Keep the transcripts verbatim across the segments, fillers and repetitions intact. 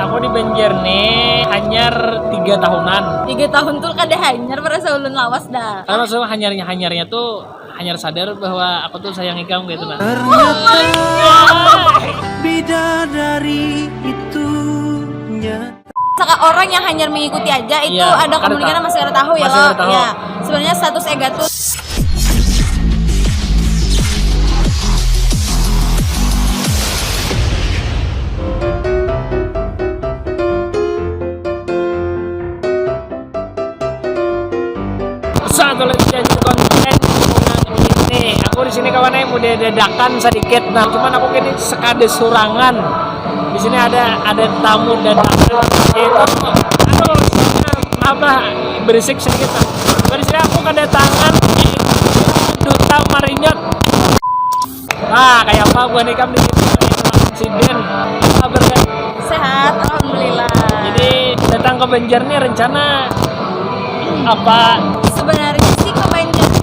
Aku di Banjar nih hanyar tiga tahunan. Tiga tahun tuh kada hanyar, merasa ulun lawas dah. Kalau maksudnya hanyarnya hanyarnya tuh hanyar sadar bahwa aku tuh sayang ikam gitu nah. Ternyata beda dari itunya. Saka orang yang hanyar mengikuti aja itu ya, ada kemungkinan masih ada tahu ya masih lo. Ada tahu. Ya. Sebenarnya status Ega tuh Satu lagi jadi konten ini. Aku di sini kawan yang udah dadakan sedikit. Nah, cuman aku kini sekade surangan. Di sini ada ada tamu dadakan. Itu aduh apa berisik sedikit. Nah, di sini aku kedatangan duta Marinyot. Nah, kayak apa buah nikam di sini? Siden, apa kabar? Sehat, alhamdulillah. Jadi datang ke Banjar nih rencana apa? Sebenarnya sih ke Banjar nih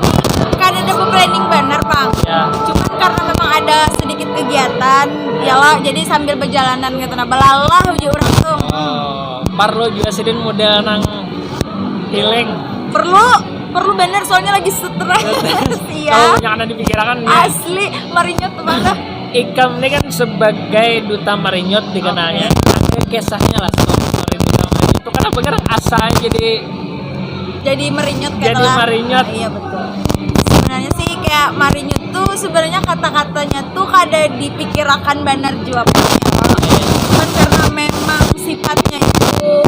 kada ada planning benar, Bang. Ya. Cuman karena memang ada sedikit kegiatan, ya lo, jadi sambil berjalanan gitu nah belalah uji orang tuh. Oh, parlo juga sidin modal nang healing. Perlu, perlu bener soalnya lagi stres. Iya. Kalau yang ada dipikirkan ya. Asli, marinya teman dah. Ikam ini kan sebagai duta Marinyot dikenalnya. Ada kisahnya lah soal duta Marinyot itu. Kenapa kan asalnya jadi jadi Marinyot kan? Jadi Marinyot. Iya betul. Sebenarnya sih kayak Marinyot tuh sebenarnya kata-katanya tuh kada dipikirakan benar jawabnya. Cuman karena memang sifatnya itu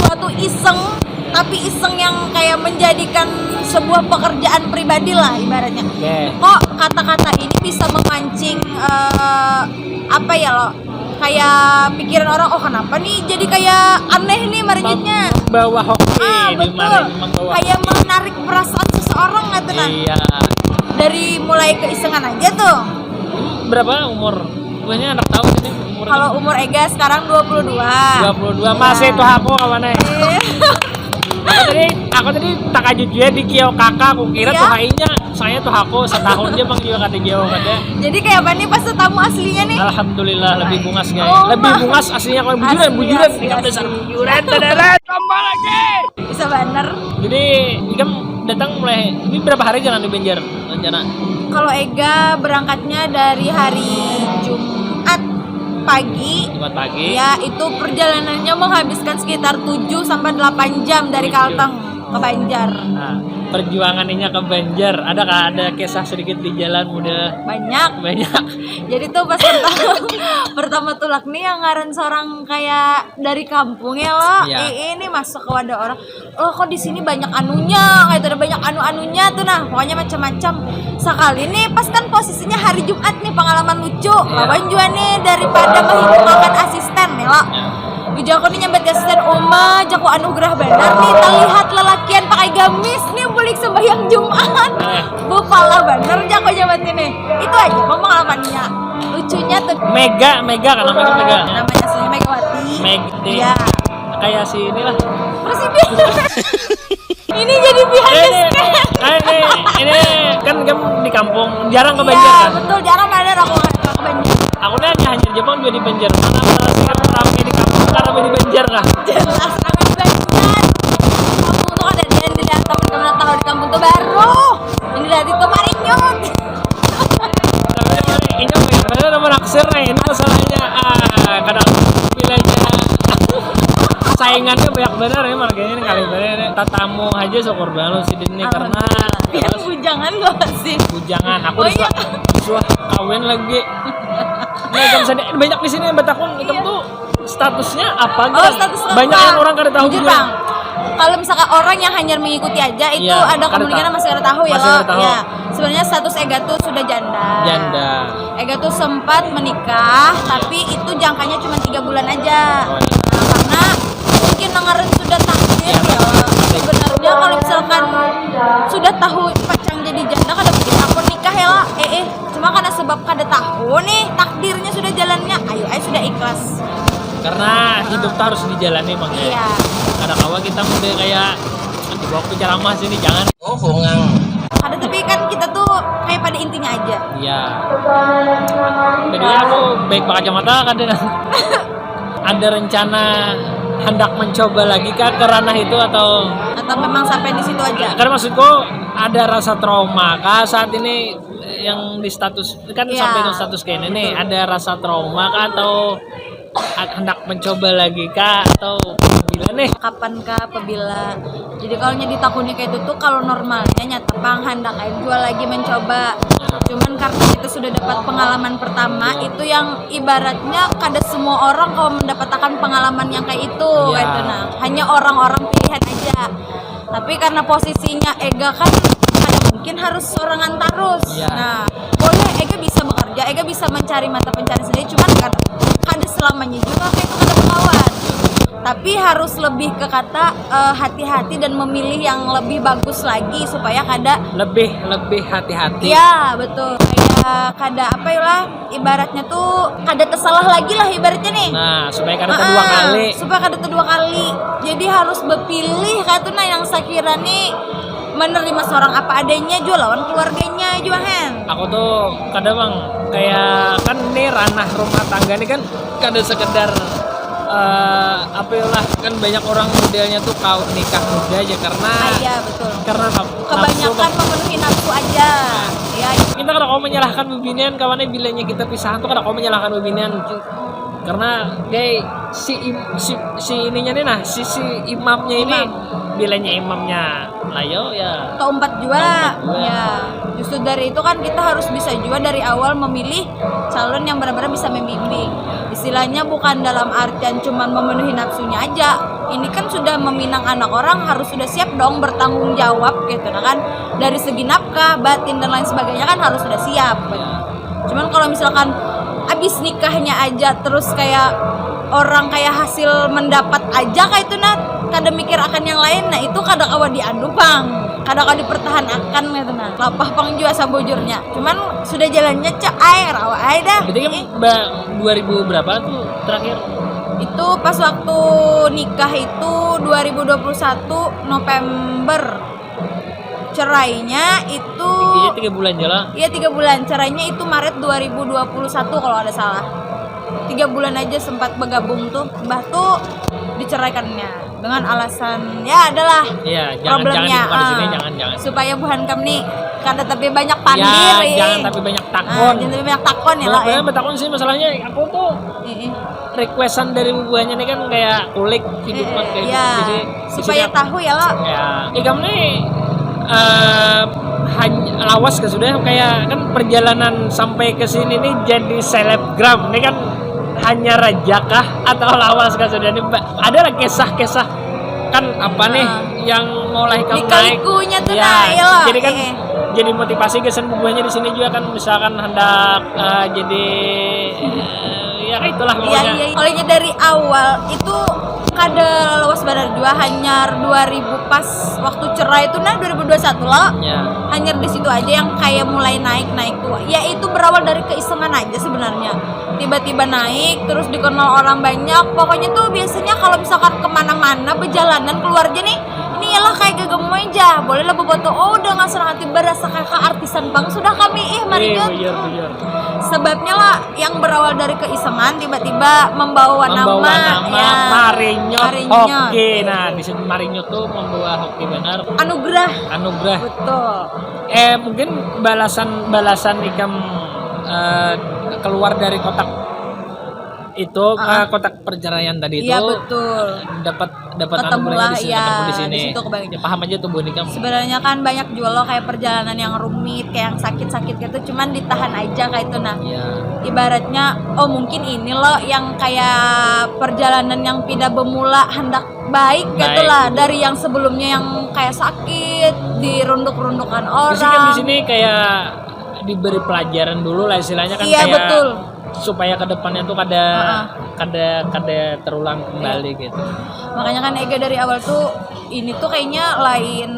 suatu iseng tapi iseng yang kayak menjadikan sebuah pekerjaan pribadi lah ibaratnya. Okay. Kok kata-kata ini bisa memancing uh, apa ya lo? Kayak pikiran orang, oh kenapa nih jadi kayak aneh nih marinyitnya. Bawa hoki. Ah, betul. Kayak menarik perasaan seseorang gitu nah. Iya. Dari mulai keisengan aja tuh. Berapa umur? Bukannya anak tahu sih umur. Kalau umur Ega sekarang dua puluh dua. Dua puluh dua masih tuh aku kawan eh. Aku tadi aku tadi tak aja juga di kio kakak aku kira iya. Tuh hainya saya tuh aku setahun aja bang juga kata jauh kata. Jadi kayak apa nih pas tamu aslinya nih? Alhamdulillah lebih bungas guys. Oh, lebih bungas aslinya kalau bujuran bujuran kita dasar bujuran saudara tambah lagi. Bisa bener. Jadi ikam datang mulai ini berapa hari jalan di Banjar rencana? Kalau Ega berangkatnya dari hari Jumat pagi. Jumat pagi. Ya, itu perjalanannya menghabiskan sekitar tujuh sampai delapan jam dari Kalteng ke Banjar. Nah, perjuangan inya ke Banjar, adakah ada kisah sedikit di jalan muda? Banyak. Banyak. Jadi tuh pas pertama, pertama tulak nih yang ngaran seorang kayak dari kampung ya lo. Ya. Ini masuk ke wadah orang. Oh kok di sini banyak anunya, kayak ada banyak anu-anunya tuh nah, pokoknya macam-macam. Sekali nih pas kan posisinya hari Jumat nih pengalaman lucu. Ya. Lawan juga nih daripada menghitung makan asisten nih lo. Ya. Ujar aku nih nyambat asisten uma, jaku anugerah benar nih terlihat lelakian pakai gamis nih bulik sembahyang Jumat. Eh. Bupala bener jaku nyambat ini. Itu aja kok pengalamannya. Lucunya tuh. Mega, Mega kan namanya Mega. Namanya aslinya Megawati. Meg. Iya. Kayak si inilah. Presiden. Ini jadi pihak ini, ini, ini kan kan di kampung jarang ke Banjar iya, kan? Betul, jarang ada aku ke Banjar. Aku nih hanya hanya Jepang juga di Banjar. Karena sih kan ramai di kampung karena di Banjar lah. Jelas ramai di Banjar. Kampung tuh ada yang dilihat teman karena tahu di kampung tuh baru. Ini dari kemarin nyut. Ini apa ya? Saya udah menaksir nih. Ini masalahnya ah kadang bilanya saingannya banyak benar ya marganya ini kali benar ini. Tatamu aja syukur banget sih ini karena bujangan loh sih. Bujangan. Aku oh, iya. Sudah kawin lagi. Nah, banyak di sini yang bertakun ikam tuh statusnya apa oh, status banyak yang orang kada tahu juga. Bang. Kalau misalkan orang yang hanya mengikuti aja itu ya, ada kemungkinan masih ada tahu ya masih ada tahu. Ya. Sebenarnya status Ega tuh sudah janda. Janda. Ega tuh sempat menikah tapi itu jangkanya cuma tiga bulan aja. Oh, iya. Nah, karena mungkin dengerin sudah takdir ya. Ya. Sebenarnya kalau misalkan sudah tahu pacang jadi janda kada mungkin aku nikah ya lah. Eh eh cuma karena sebab kada tahu nih takdirnya sudah jalannya ayo ayo sudah ikhlas. Karena hidup tuh harus dijalani bang. Iya. Kada kawa kita muda kayak bawa ke ceramah sini jangan. Oh hongang. Ada tapi kan kita tuh kayak pada intinya aja. Iya. Jadi aku baik pakai kacamata kan deh. Ada rencana hendak mencoba lagi kah ke ranah itu atau? Atau memang sampai di situ aja? Karena maksudku, ada rasa trauma kah saat ini yang di status kan, Iya. Sampai ke status kayak ini nih, ada rasa trauma kah atau hendak mencoba lagi kah atau bila nih? Kapan kah, apabila? Jadi kalau nya ditakuni kayak itu tuh, kalau normalnya nyata pang handak aja jua lagi mencoba. Cuman karena kita sudah dapat pengalaman pertama, itu yang ibaratnya kada semua orang kalau mendapatkan pengalaman yang kayak itu, Iya. Kayak itu nah. Hanya orang-orang pilihan aja. Tapi karena posisinya Ega kan kada mungkin harus sorangan terus. Iya. Nah, boleh Ega bisa bekerja, Ega bisa mencari mata pencarian sendiri, cuman kada, kada selamanya juga kayak itu kada berlawan. Tapi harus lebih ke kata eh, hati-hati dan memilih yang lebih bagus lagi supaya kada Lebih lebih hati-hati. Ya betul, kayak kada apa ya lah, ibaratnya tuh kada tersalah lagi lah ibaratnya nih. Nah, supaya kada kedua Ah, kali. Supaya kada kedua kali. Jadi harus berpilih kayak tuh nah, yang sakira nih menerima seorang apa adanya juga lawan keluarganya juga, Hen. Aku tuh kadang bang, kayak kan ini ranah rumah tangga nih kan, kada sekedar eh, apa ya lah, kan banyak orang modelnya tuh kau nikah muda aja karena Ah, iya betul. Karena naf- nafsu Kebanyakan kan. Memenuhi nafsu aja. Ya, Kita kada mau menyalahkan bebinian, kawannya bilanya kita pisahan tuh kada mau menyalahkan bebinian. Karena kayak si im- si, si ininya nih nah, si si imamnya ini, Imam. Bilanya imamnya layo ya. Keempat juga. Keempat juga. Ya. Justru dari itu kan kita harus bisa juga dari awal memilih calon yang benar-benar bisa membimbing. Istilahnya bukan dalam artian cuman memenuhi nafsunya aja. Ini kan sudah meminang anak orang, harus sudah siap dong bertanggung jawab gitu nah kan. Dari segi nafkah, batin dan lain sebagainya kan harus sudah siap. Cuman kalau misalkan abis nikahnya aja terus kayak orang kayak hasil mendapat aja kayak itu nah, kada mikir akan yang lain, nah itu kada kawa dianu pang, kada kawa dipertahan akan gitu nah. Lapah pang jua sabujurnya, cuman sudah jalannya cek air awak ai dah. Berarti kan ba- dua ribu berapa tuh terakhir? Itu pas waktu nikah itu dua ribu dua puluh satu November. Cerainya itu Iya, tiga bulan aja lah. Iya, tiga bulan. Cerainya itu Maret dua ribu dua puluh satu kalau ada salah. Tiga bulan aja sempat bergabung tuh, bah tuh diceraikannya dengan alasan ya adalah Iya, jangan jangan problemnya, dibuka di sini, ah. Jangan jangan. Supaya buhan kam nih kada tapi banyak Ya, pandir, eh. Jangan tapi banyak Ah, takon. Jangan tapi banyak takon ya Banyak lah. banyak Eh. Bertakon sih masalahnya. Aku tuh Eh, eh. Requestan dari bubuhannya nih kan kayak kulik kehidupan Eh, kayak ya. Gitu. Jadi Supaya bisa- tahu ya lo. Ya, ikam nih eh hanya lawas ke sudah kayak kan perjalanan sampai ke sini nih jadi selebgram nih kan hanya raja kah atau lawas ke sudah nih Mbak? Ada lah kisah-kisah kan apa nih Ah. yang mulai kamu naik? Lika-likunya tuh Ya, nah, iya lah. Jadi kan Eh, eh. Jadi motivasi gasan bubuhannya di sini juga kan misalkan hendak eh, jadi eh, ya itulah Iya, pokoknya. Iya, iya. Kalau dari awal itu kada lawas banar jua, hanyar dua ribu pas waktu cerai itu nah dua ribu dua puluh satu lo. Ya. Hanyar di situ aja yang kayak mulai naik-naik tuh. Ya itu berawal dari keisengan aja sebenarnya. Tiba-tiba naik, terus dikenal orang banyak. Pokoknya tuh biasanya kalau misalkan kemana-mana berjalanan keluar aja nih, ini ialah kayak gegemoy aja. Boleh lah boboto, oh dengan senang hati berasa kayak artisan bang sudah kami ih mari Eh, nyut. buyur, buyur. Sebabnya lah yang berawal dari keisengan tiba-tiba membawa, Membawa nama, nama ya. Marinyot Marinyot. Oke, nah di sini Marinyot tuh membawa hoki benar Anugerah. Anugerah. Betul. Eh mungkin balasan balasan ikam eh, keluar dari kotak itu Ah. eh, kotak perceraian tadi itu Iya betul. dapat dapat Ketemu anugerahnya lah, di sini, iya, ketemu di di sini. situ kebanyakan. Ya, paham aja tuh buhan ikam. Sebenarnya kan banyak juga loh kayak perjalanan yang rumit, kayak yang sakit-sakit gitu, cuman ditahan aja kayak itu nah. Iya. Ibaratnya oh mungkin ini loh yang kayak perjalanan yang tidak bermula hendak baik gitu Baik, lah betul. Dari yang sebelumnya yang kayak sakit, dirunduk-rundukan Di sini kan orang. Di sini kayak diberi pelajaran dulu lah istilahnya kan Iya, kayak betul. Supaya kedepannya tuh kada Heeh. kada kada terulang kembali gitu. Makanya kan Ega dari awal tuh ini tuh kayaknya lain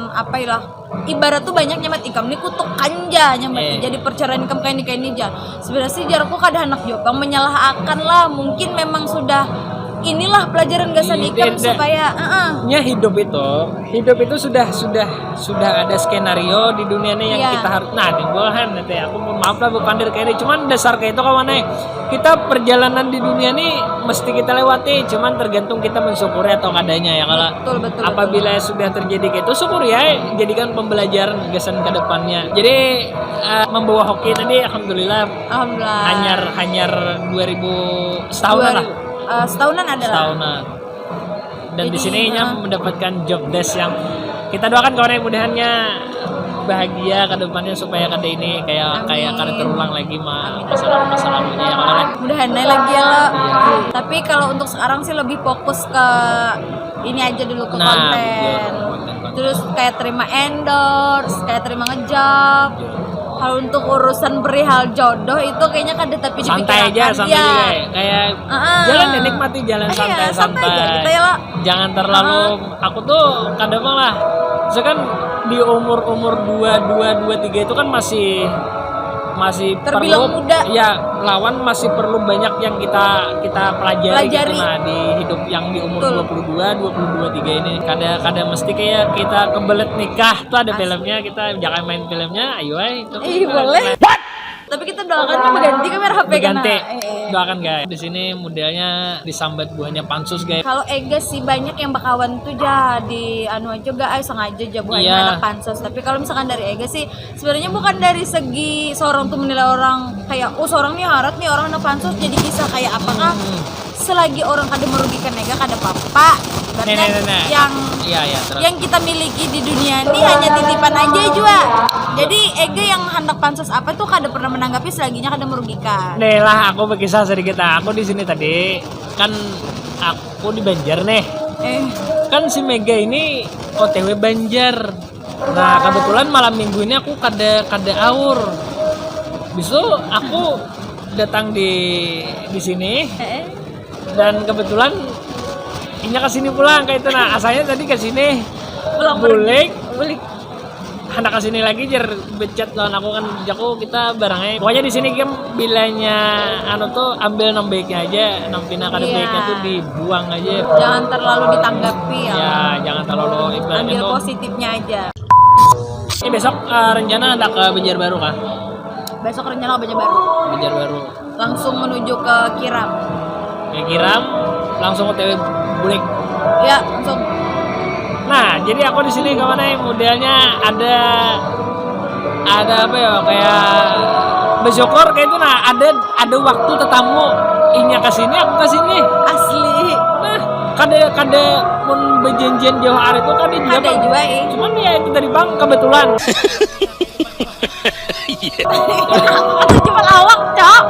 apa ya lah. Ibarat tuh banyak nyamat ikam nih kutuk kanja nyamat Eh. Jadi perceraian ikam kayak ini kayak ini aja. Sebenarnya sih jarku kada hendak jopang menyalahkan lah. Mungkin memang sudah Inilah pelajaran gasan ikam supaya uh-uh. Nya hidup itu, hidup itu sudah sudah sudah ada skenario di dunia nih yang yeah. kita harus. Nah, timbul han nanti aku mohon maaf lah bupandir kayak ini. Cuman dasar kayak itu kawan eh. Kita perjalanan di dunia nih mesti kita lewati. Cuman tergantung kita mensyukuri atau kadanya ya kalau. Betul betul. Apabila betul. Sudah terjadi kayak itu syukur ya jadikan pembelajaran gasan ke depannya. Jadi uh, membawa hoki tadi alhamdulillah. Alhamdulillah. Hanyar hanyar dua ribu setahun lah. Uh, setahunan ada. Setahunan. Dan di sini uh, mendapatkan job desk yang kita doakan kawan mudahannya bahagia ke depannya supaya kada ini kayak kayak kada terulang lagi mah masalah-masalah ini ya kawan. Mudahan lagi ya lo. Iya. Tapi kalau untuk sekarang sih lebih fokus ke ini aja dulu ke nah, konten. Iya, konten, konten. Terus kayak terima endorse, kayak terima ngejob. Iya. Kalau untuk urusan perihal jodoh itu kayaknya kada tapi santai aja, santai ya. Juga. Kayak uh-uh. Jalan ya nikmati jalan santai-santai. Iya, santai aja kita ya lo. Jangan terlalu uh-huh. Aku tuh kadang malah misalkan di umur umur dua dua dua tiga itu kan masih masih terbilang perlu, muda. Ya, lawan masih perlu banyak yang kita kita pelajari, pelajari. Gitu, nah, di hidup yang di umur Betul. dua puluh dua, dua puluh dua tiga ini. Kada kada mesti kayak kita kebelet nikah tuh ada Asli. Filmnya kita jangan main filmnya, ayo ay. Ih, boleh. Tapi kita doakan tuh berganti kamera H P berganti. Kena. Eh, eh. Doakan guys. Di sini modelnya disambat buahnya pansus guys. Kalau Ega sih banyak yang bakawan tuh jadi anu aja gak ay sengaja aja buahnya yeah. Anak pansus. Tapi kalau misalkan dari Ega sih sebenarnya bukan dari segi seorang tuh menilai orang kayak oh seorang nih harat nih orang anak pansus jadi bisa kayak apakah hmm. Selagi orang kada merugikan Ega kada apa-apa. Berarti nah, nah, nah, yang ya, ya, yang kita miliki di dunia ini hanya titipan aja juga. Jadi Ega yang hendak pansos apa tuh kada pernah menanggapi selaginya kada merugikan. Nih lah aku berkisah sedikit lah. Aku di sini tadi kan aku di Banjar nih. Eh. Kan si Mega ini O T W Banjar. Nah kebetulan malam minggu ini aku kada kada aur. Bisu aku datang di di sini dan kebetulan inya ke sini pulang kayak itu nah asalnya tadi ke sini pulang bulik bulik hendak ke sini lagi jer becet lawan aku kan jaku kita barangnya pokoknya di sini kan bilanya anu tuh ambil nang baiknya aja nang pina kada iya. Baiknya tuh dibuang aja jangan terlalu ditanggapi ya ya jangan terlalu ibaratnya ambil tuh positifnya aja ini besok uh, rencana ada ke Banjarbaru kah besok rencana ke Banjarbaru Banjarbaru langsung menuju ke Kiram. Ke Kiram langsung O T W bulik. Ya, langsung. Nah, jadi aku di sini kawan eh modelnya ada ada apa ya kayak bersyukur kayak itu nah ada ada waktu tetamu inya ke sini aku ke sini asli nah kada kada pun berjanjian jauh hari itu kada juga ada juga eh. Cuman ya itu tadi bang kebetulan Cuma lawak, cok.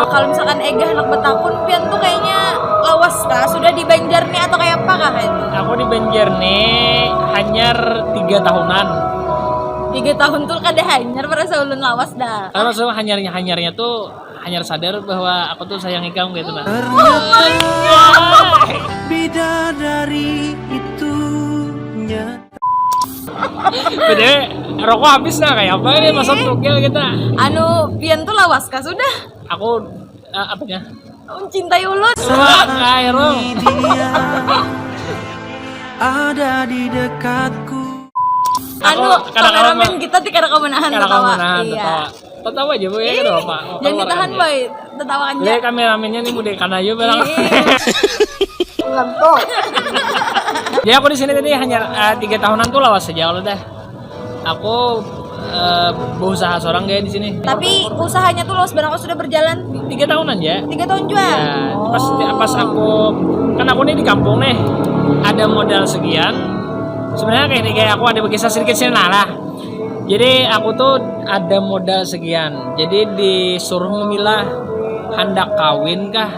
Kalau misalkan Ega anak betakun, pian tuh kayaknya lawas kah? Sudah di Banjar nih atau kayak apa kah kayak itu? Aku di Banjar nih hanyar tiga tahunan. Tiga tahun tuh kada hanyar merasa ulun lawas dah. Kalau hanyarnya hanyarnya tuh hanyar sadar bahwa aku tuh sayang ikam gitu nah. Ternyata bidadari itu nyata. Beda rokok habis nah kayak apa ini masuk tugel kita. Anu, pian tuh lawas kah sudah? Aku uh, apanya? Mencintai ulun. Wah, kayak rong. Ada di dekatku. Anu, kameramen kita tidak ada kemenahan ketawa. Iya. Tatawa aja bu ya, kenapa? Jangan ditahan boy, tatawa aja. Jadi kameramennya nih mudah kan aja barang. Ngantuk. Ya aku di sini tadi hanya uh, tiga tahunan tuh lawas saja kalau dah. Aku uh, berusaha seorang gaya di sini. Tapi usahanya tuh lawas barang sudah berjalan. Tiga tahun aja. Tiga tahun juga. Ya, pas oh. Pas aku kan aku nih di kampung nih ada modal sekian. Sebenarnya kayak ini kayak aku ada berkisah sedikit sini nah lah. Jadi aku tuh ada modal sekian. Jadi disuruh memilah hendak kawin kah,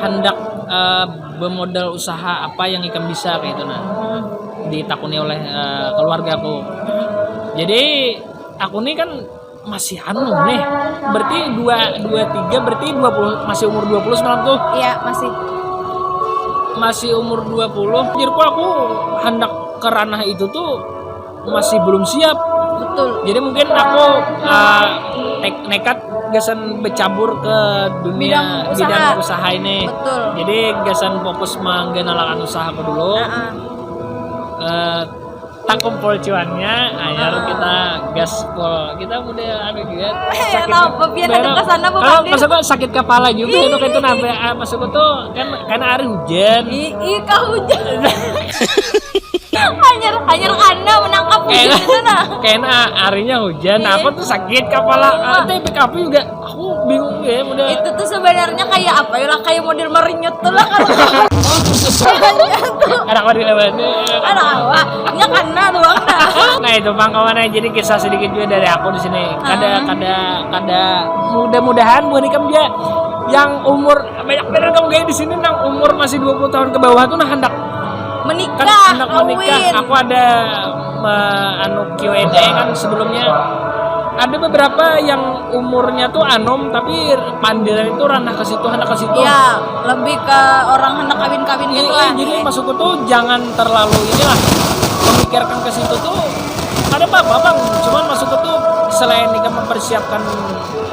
hendak uh, bermodal usaha apa yang ikam bisa kayak itu nah. Ditakuni oleh uh, keluargaku. Jadi aku nih kan masih anu nih. Berarti dua dua tiga berarti dua puluh masih umur dua puluh semalam tuh. Iya, masih. Masih umur dua puluh. Jadi aku hendak ke ranah itu tuh masih belum siap. Betul. Jadi mungkin aku uh, Tek- nekat gasan bercabur ke dunia Bidang usaha. Bidang usaha ini. Betul. Jadi gasan fokus menggenalakan usaha aku dulu. Heeh. Eh, tak kumpul cuannya, akhir Ah. kita gaspol. Kita udah anu juga. Eh, kenapa? Biar ada kesana, Bu Kalau Fadil. Maksudku sakit kepala juga itu kayak itu nambah. Ah, maksudku tuh kan karena hari hujan. Ih, ih, kau hujan. Hanyar, hanyar karena menangkap hujan Kena- itu nah. Kena harinya hujan, Iya. Apa tuh sakit kepala. Iya. Ah, tapi aku juga, aku bingung ya udah. Itu tuh sebenarnya kayak apa ya lah, kayak model marinyot tuh lah kalau. Anak model apa nih? Anak awak, nya karena doang nah. Nah itu pang kawan, jadi kisah sedikit juga dari aku di sini. Kada Ah. kada kada mudah-mudahan buat ikam dia yang umur banyak bener kamu kayak di sini nang umur masih dua puluh tahun ke bawah tuh nah hendak Menikah, kan hendak menikah. kawin. Aku ada me- anu Q and A kan sebelumnya. Ada beberapa yang umurnya tuh anom tapi pandiran itu ranah ke situ, hendak ke situ. Ya, lebih ke orang hendak kawin-kawin gitu Iya, lah. Jadi maksudku tuh jangan terlalu inilah memikirkan ke situ tuh ada apa-apa bang. Cuman maksudku tuh selain kita mempersiapkan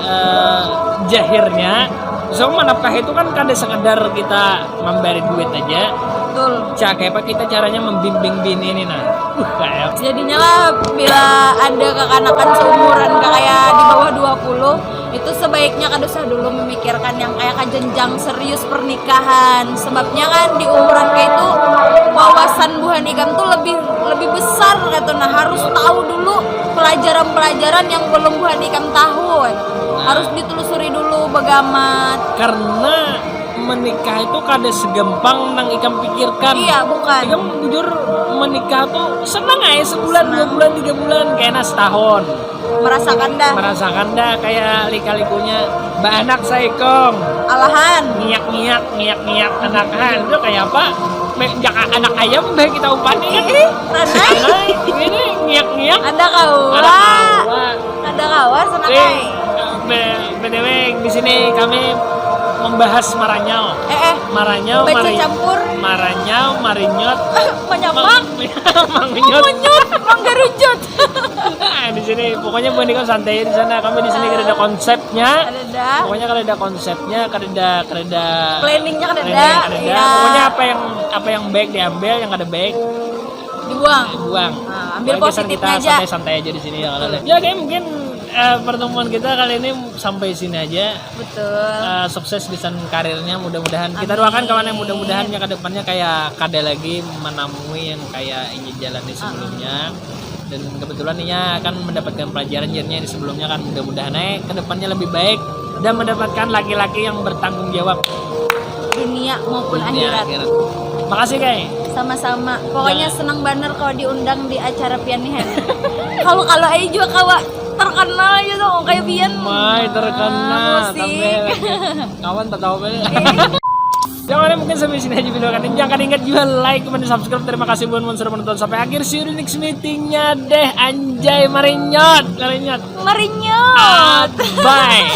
eh, jahirnya, so menafkah itu kan kada sekedar kita memberi duit aja. Betul. Cak kayak apa kita caranya membimbing bini ini nah. Uh, kayak Jadinya lah bila ada kekanakan seumuran kayak di bawah dua puluh, itu sebaiknya kada usah dulu memikirkan yang kayak ke jenjang serius pernikahan. Sebabnya kan di umuran kayak itu wawasan buhan ikam tuh lebih lebih besar gitu nah, harus tahu dulu pelajaran-pelajaran yang belum buhan ikam tahu. Harus ditelusuri dulu begamat. Karena menikah itu kada segampang nang ikam pikirkan. Iya, bukan. Ikam bujur menikah tuh seneng aja sebulan, dua bulan, tiga bulan, kena setahun. Merasakan dah. Merasakan dah kayak lika-likunya baanak saikung. Alahan. Ngiak-ngiak, ngiak-ngiak anak. Ah, itu kayak apa? Me- jaka anak ayam bah kita umpan nih kan. Ih, ranai. Nah, ini ngiak-ngiak. Ada kawa. Anak kawa. Ada kawa senang Eh, ai. be- B T W di sini kami membahas maranyau. Eh eh. Maranyau, Baca mari- campur. Maranyau, marinyot. Manyamak. Mangunyot. Manyut. Manggarucut. Nah, di sini pokoknya buat ikam santai aja di sana. Kami di sini kada ada konsepnya. Ada dah. Pokoknya kada ada konsepnya, kada ada kada ada Planningnya kada planningnya ada. kada ada. Iya. Pokoknya apa yang apa yang baik diambil, yang kada baik Dibuang. dibuang. Nah, ambil Pokoknya kesan positifnya kita aja. Santai-santai aja di sini ya kalau ada. Ya kayak mungkin eh, pertemuan kita kali ini sampai sini aja. Betul. Eh, sukses di sana karirnya, mudah-mudahan kita Amin. Doakan kawan yang mudah-mudahannya ke depannya kayak kada lagi menemui yang kayak ini jalani sebelumnya. Dan kebetulan inya akan mendapatkan pelajaran jadinya di sebelumnya kan, mudah-mudahan eh ke depannya lebih baik dan mendapatkan laki-laki yang bertanggung jawab Dunia maupun dunia akhirat. Akhirat. Makasih Kai. Sama-sama. Pokoknya senang banget kalau diundang di acara pian nih. Kalau kalau aja juga kawa terkenal aja tuh kayak pian. Mai terkenal Musik. Tambah kawan tak tahu apa. Jangan mungkin sampai sini aja video kan. Jangan ingat juga like, comment, dan subscribe. Terima kasih buat yang sudah menonton sampai akhir. See you di next meetingnya deh. Anjay marinyot, marinyot. Marinyot. Bye.